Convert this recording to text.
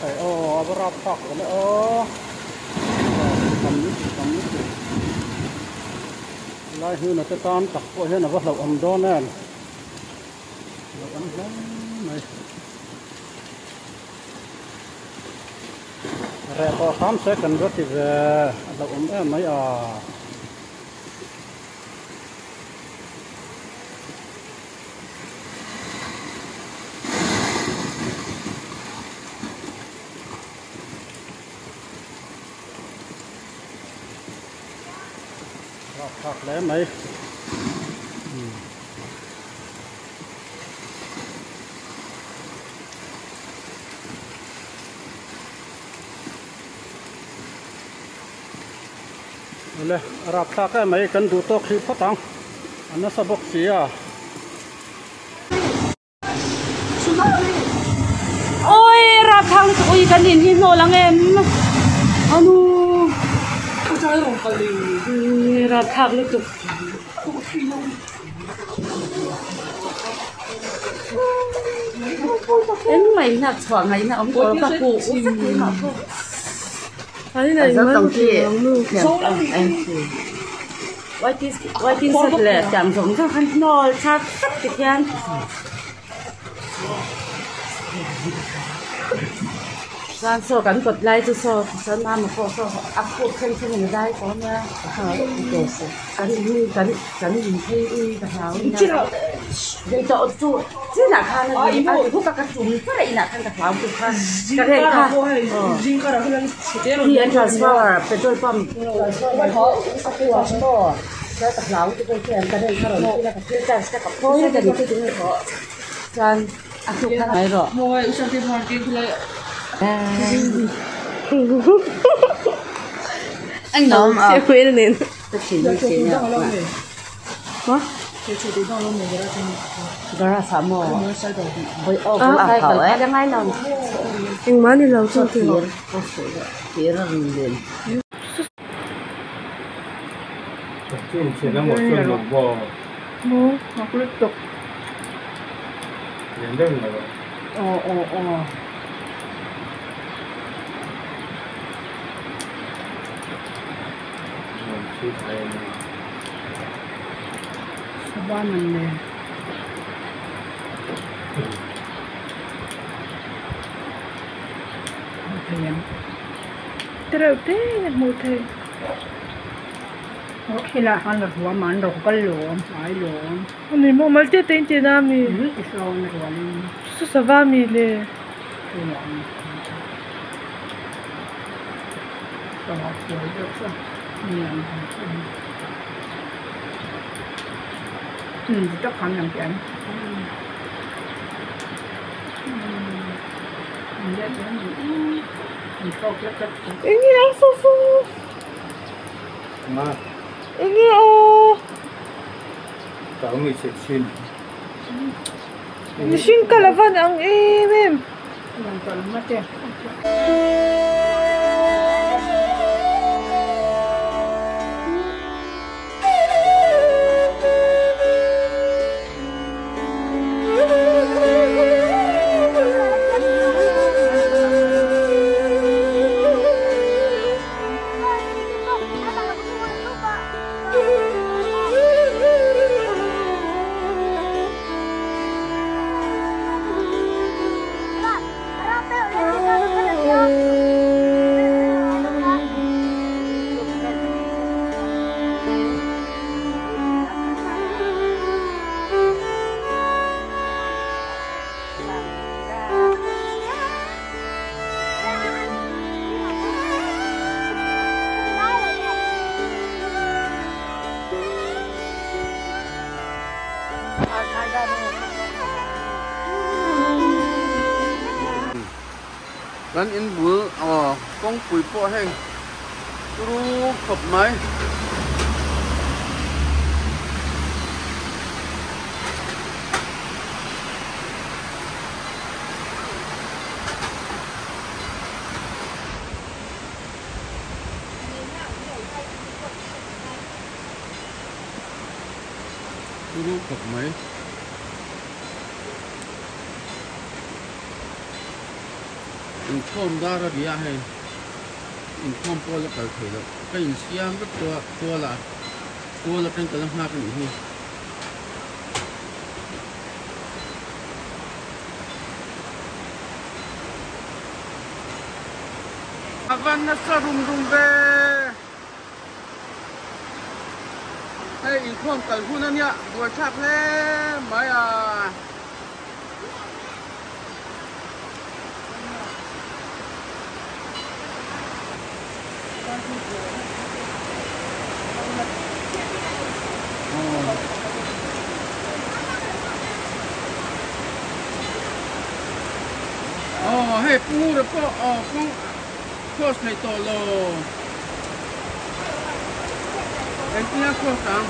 Ai aw a va rap thlak ve le aw tam lutuk tam lutuk lai hnuna te tan tak pawh hian a va hlauhawm dawn em hlauhawm hle mai reh tawh hram se kan va ti ve a hlauhawm em mai a. Thlak hle mai Awle a rap thlak em mai kan duh tawk hrih phawt ang a nasa bawk si a. Oi rap thlak lutuk ui kan in hi hnawl ang em anu rap thlak lutuk. Engmah in hnak chhuah ngaihna awm tawh ka huh vek keimah pawh. Waiting shed leh tiang zawng zawng khan hnawl thlak vek ti khian. Chuan saw kan kawt lai chu saw tichuan mama pawh saw a khup thleng thleng in a dai tawh ania kan in kan kan in phei ui ka hlau ania tawh chu chinah khan a ri huk a ka tum far a inah khan ka hlau tuk kha ka rel kha hi an transformer petrol pump transformer hi ka hlau tuk a ka rel kha rawn thil a ka thil charge ka phawi vek a ni chuan. A tuk kha ngai rawh. Anh nói mà. Engmah ni lo chu ti. Tereuh te a hmuh theih. Ani maw mal te te in tih na ami chu sava ami le. Enge a saw saw enge aw. Mihring kal a van ang em em. Kan in bul aw kawngpui pawh hei turu khawp mai. Turu khawp mai. Inkhawm dar a ri a hei inkhawm pawh la kal thei loh ka insiam vek tawh a tual ah tual atang ka la nghak a nih hi. A va nasa rum rum ve. Hei inkhawm kal hun a nia buaithlak hle mai a. Aw hei pu ngura pawh aw kawng cross thei tawh lo. Engtin a cross ang?